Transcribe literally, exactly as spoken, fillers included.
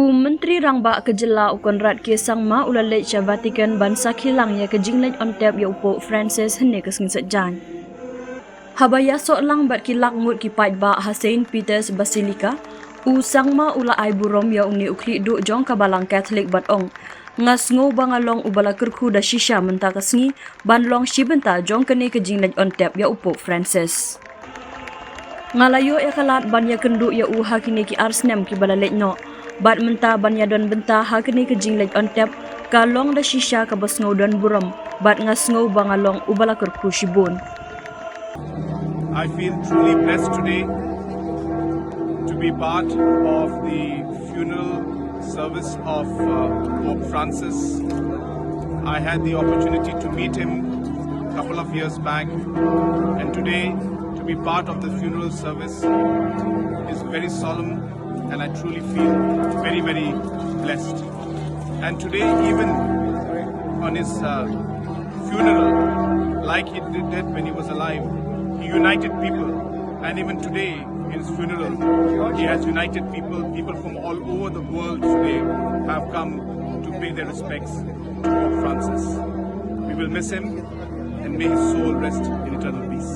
U Myntri Rangbah ka jylla u Conrad K Sangma u la leit sha Vatican ban sakhi lang ïa ka jingleit on tep ïa u Pope Francis hynne ka sngi Saitjaiñ. Haba ïasoh lang bad ki lak ngut ki paidbah ha Saint Peter's Basilica, u Sangma u la ai burom ïa une u khlieh duh jong ka Balang Katholik bad ong, nga sngew ba nga long uba la kyrkhu da shisha mynta ka sngi ban long shi bynta jong kane ka jingleit on tep ïa u Pope Francis. Nga la ïoh ïa ka lad ban ïakynduh ïa u ha kine ki ar snem kiba la leit noh. Bad mynta ban ïadon bynta ha kane ka jingleit on tep ka long da shisha kaba sngew don burom bad nga sngew ba nga long uba la kyrkhu shibun. I feel truly blessed today to be part of the funeral service of uh, Pope Francis. I had the opportunity to meet him a couple of years back, and today to be part of the funeral service is very solemn, and I truly feel very, very blessed. And today, even on his uh, funeral, like he did when he was alive, he united people, and even today, in his funeral, he has united people. People from all over the world today have come to pay their respects to Pope Francis. We will miss him, and may his soul rest in eternal peace.